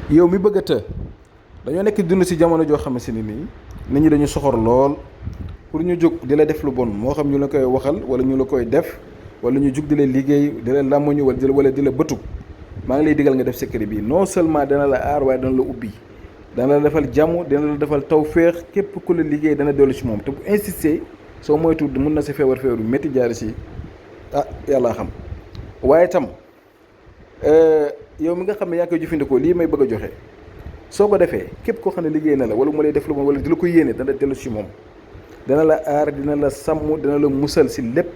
yow mi bëgg a të dañoo nekk dund si jamono joo xamante ni nii nit ñi dañu soxor lool pour ñu jóg di la def lu bon moo xam ñu la koy waxal wala ñu la koy def wala ñu jug di la liggéey di la làmmuñu wala di la bëtu maa ngi lay digal nga def secret bi non seulement dana la aar waaye dana la ubbi dana la defal jàmm dana la defal tawféex képp ku la liggéey dana dellu si moom te bu insister soo moytu mun na si feebar métti jaari si yàlla xam waaye tam yow mi nga xam ne yaa koy jëfandikoo lii may bëgg a joxe soo ko defee képp koo xam ne liggéey na la wala mu lay def lu moom wala di la ko yéene dana dellu si moom dana la aar dina la sàmm dina la musal si lépp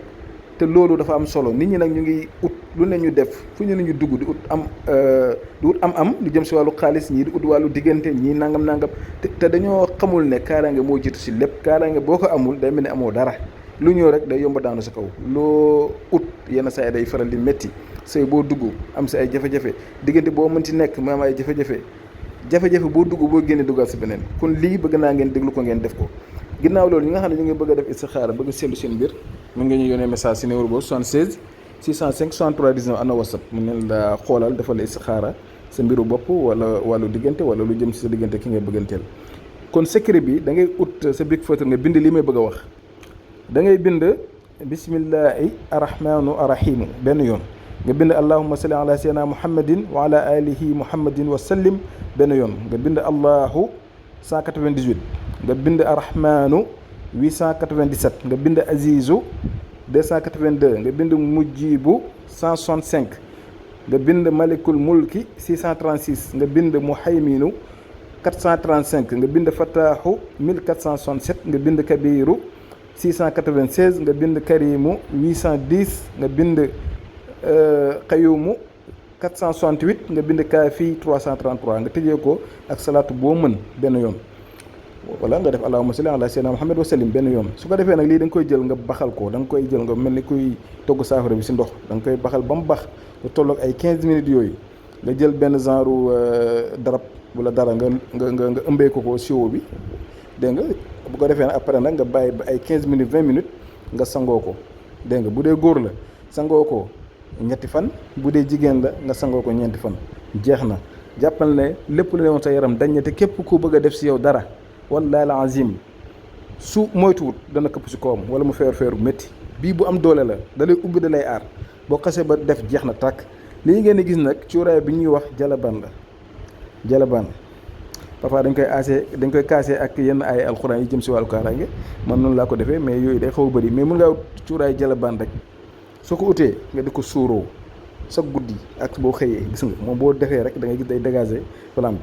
te loolu dafa am solo nit ñi nag ñu ngi ut lu ne ñu def fu ñu ne ñu dugg di ut am lu jëm si wàllu xaalis ñii di ut wàllu diggante ñii nangam te dañoo xamul ne kaaraange moo jiitu si lépp kaaraange boo ko amul day mel ni amoo dara lu ñëw rek day yomba daanu sa kaw loo ut yenn saa yi day faral di métti sëy boo dugg am si ay jafe-jafe diggante boo mën ci nekk mu am ay jafe-jafe boo dugg boo génne duggal si beneen kon lii bëgg naa ngeen déglu ko ngeen def ko ginnaaw loolu ñi nga xam ne ñu ngi bëgg a def istixaara bëgg a seetlu seen mbir mun nga ñu yónnee message si numéro boobu 76 605 63 19 ana whatsapp mu ne la xoolal defal la istixaara sa mbiru bopp wala wàllu diggante wala lu jëm si sa diggante ki ngay bëgganteel kon secret bi da ngay ut sa bic feutre nga bind lii may bëgg a wax da ngay bind bismillahi arrahmanu arrahimu benn yoon nga bind allahumma salli ala sayyidina muhammadin wa ala alihi muhammadin wa sallim benn yoon nga bind allahu 198 nga bind arrahmanu 897 nga bind azizu 282 nga bind mujjibu 165 nga bind malikul mulki 636 nga bind muhayminu 435 nga bind fatahu 1467 nga bind kabiru 696 nga bind karimu 810 nga bind qayyumu 468 nga bind kaafi 333 nga tëjee ko ak salaatu boo mën benn yoon wala nga def allahumma salli ala sayyidina muhammad wa sallim benn yoon su ko defee nag lii da nga koy jël nga baxal ko da nga koy jël nga mel ni kuy togg saafara bi si ndox da nga koy baxal ba mu bax lu tolloog ay 15 minutes yooyu nga jël benn genre darab wala dara nga ëmbee ko siwo bi dégg nga bu ko defee nag après nag nga bàyyi ba ay 15 minutes 20 minutes nga sangoo ko dégg nga bu dee góor la sangoo ko ñetti fan bu dee jigéen la nga sangoo ko ñeenti fan jeex na jàppal ne lépp lu ne woon sa yaram dañ te képp ku bëgg a def si yow dara wallahi la azim su moytuwut dana këpp si kawam wala mu feeru métti bii bu am doole la da lay ubbi da lay aar boo xasee ba def jeex na tàkk lii ngeen di gis nag cuuraay bi ñuy wax jalabaan la jalabaan parfois dañ koy kaasee ak yenn ay alxuraan yi jëm si wàllu kaaraange man noonu laa ko defee mais yooyu day xaw a bëri mais mun ngaa cuuraay jalabaan rek soo ko utee nga di ko suuroo sa guddi ak boo xëyee gis nga moom boo defee rek da ngay gis day dégager flamme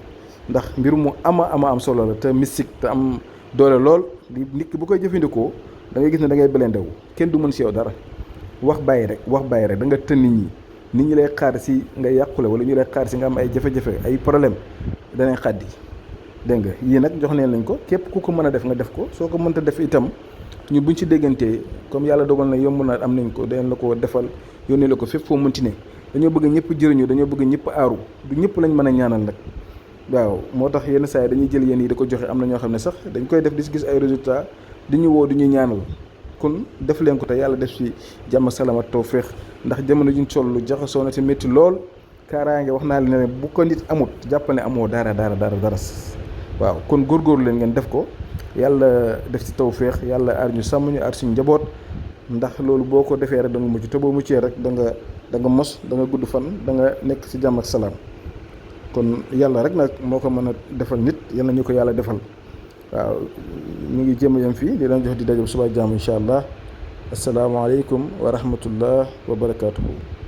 ndax mbir mu ama am solo la te mystique te am doole lool di nit ki bu koy jëfandikoo da ngay gis ne da ngay belendewu kenn du mën si yow dara wax bàyyi rek da nga tën nit ñi lay xaar si nga yàqule wala ñu lay xaar si nga am ay jafe-jafe ay problème danañ xaddi dégg nga yii nag jox neen lañ ko képp ku ko mën a def nga def ko soo ko mënta def itam ñu buñ ci déggantee comme yàlla dogal na yomb na am nañ ko dañ la ko defal yónnee la ko fépp foo mënti ne dañoo bëgg ñëpp jëriñu dañoo bëgg ñëpp aaru du ñëpp lañ mën a ñaanal nag waaw moo tax yenn saa yi dañuy jël yéen yi da ko joxe am na ñoo xam ne sax dañ koy def di si gis ay résultats di ñu woo di ñu ñaanal kon def leen ko te yàlla def si jàmm salaam ak tawfeex ndax jamono juñ toll jaxasoo na te métti lool kaaraange wax naa leen ne bu ko nit amut jàppal ne amoo dara waaw kon góorgóorlu leen ngeen def ko yàlla def ci tawféex yàlla aar ñu sàmm ñu aar suñu njaboot ndax loolu boo ko defee rek da nga mucc te boo muccee rek da nga mos da nga gudd fan da nga nekk ci jàmm ak salaam kon yàlla rek nag moo ko mën a defal nit yal na ñu ko yàlla defal waaw ñu ngi jéem a yem fii di leen jox di daje suba jàmm incha allah asalaamaaleykum wa rahmatullah wa barakaatuhu.